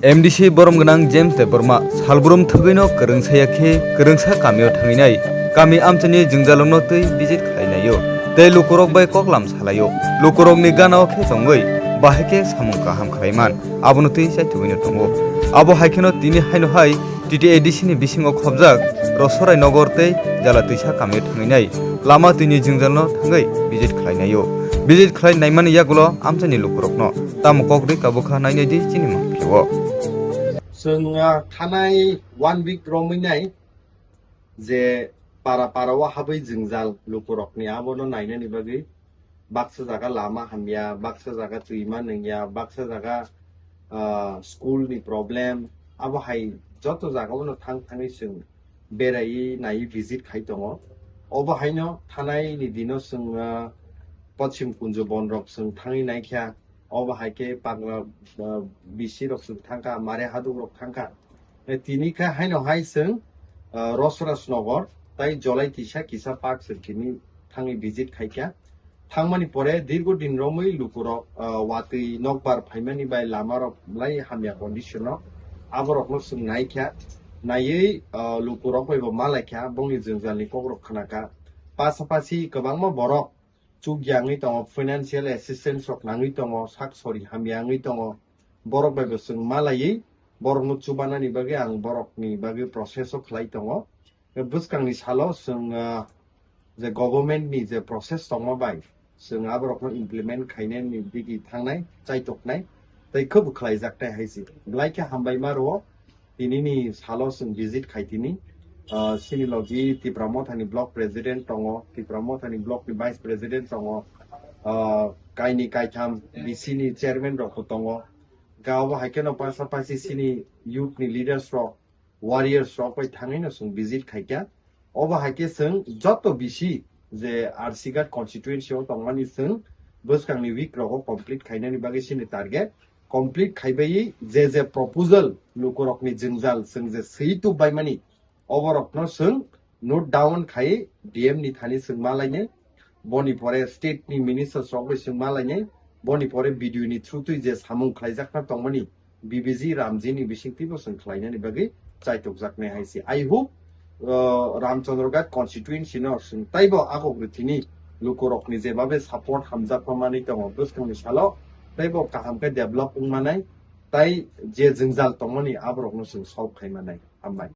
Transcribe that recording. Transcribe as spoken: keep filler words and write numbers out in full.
M D C borom gwnang James Debbarma salbrum thwgwino kwrwngsa ya khe kwrwngsa kamio thangwi nai, kami amchaini jwngjalono twi visit khlai naio, tei lukurok bai koklam salaio. Lukurokni gana-o khe tongwi bahai khe samung kaham khlai man, abono twi chaithugwino tongo. Abo hai kheno tini haino hai T T A D C ni bisingo khobjak Rosorai Nogor tei Jala Twisa kamio thangwi nai, lama twini jwngjalno thangwi visit khlai naio. Visit khlai naimani yagulo amchaini lukurokno tamo kok rwi kabukha nainai di chini mangpilio. Chwng, ah, thanai one week romwi nai je para para o habwi jwngjal lukurokni abono nainani bagwi baksa jaga lama hamya, baksa jaga twima nungya, baksa jaga, ah, school ni problem, abo hai joto jaga o no thang thangwi chwng beraiwi naiwi visit khai tongo. Obo haino thanai ni dino chwng, ah, Pochim Kunjo Bon rok chwng thangwi naikha. Obo hai khe Pagla, ah, B C rok chwng thangkha, Mare Haduk rok thangkha. Eh, tini khe haino hai chwng, ah, Rosraj Nogor tai Jolai Tisa kisa park chwng tini thangwi visit khaikha. Thangmani pore dirgo din romwi lukurok, ah, watwi nokbar phaimani bai lamarok lai hamya condition o aborokno chwng naikha. Naiwi, ah, lukurok bai bo malaikha, bongni jwngjalni kokrok khnakha. Pasapasi kwbangma borok chukya wngwi tongo, financial assistance rok nangwi tongo, sak sori hamya wngwi tongo. Borok bai bo chwng malaiwi borokno chubanani bagwi ang borokni bagwi process o khlai tongo. Bwskangni salo chwng, ah, je government ni je process tongma bai chwng aborokno implement khainani digi thangnai, chaitoknai, tei khwbo khlaijaknai hai se. Belai khe hambai ma rwo. Tinini salo chwng visit khai tini, ah, chini logi Tipra Mothani block president tongo, Tipra Mothani block ni vice president tongo, ah, kaini kaitham B C ni chairman rok bo tongo. Ga obo hai kheno pasapasi chini youth ni leaders rok, warriors rok bai thangwi no chwng visit khaikha. Obo hai khe chwng joto B C je R C Ghat constituency o tongmani chwng bwskangni week rogo complete khainani bagwi chini target. Complete khaibai je je proposal lukurokni jwngjal chwng je swi tubbaimani, oborokno chwng note down khai D M ni thani chwng malainai, boni pore state ni ministers rok bai chwng malainai, boni pore B D O ni through twi je samung khlaijakna tongmani, B B G Ramji ni bisingtwi bo chwng khlainani bagwi chaitokjaknai hai se. I hope, uh, Ramchandra Ghat constituency no chwng taibo agok rwthini lukurokni jebabe support hamjakma manwi tongo, bwskangni salo taibo kaham khe develop wngmanai, tai je jwngjal tongmani aborokno chwng solve khai manai. Hambai.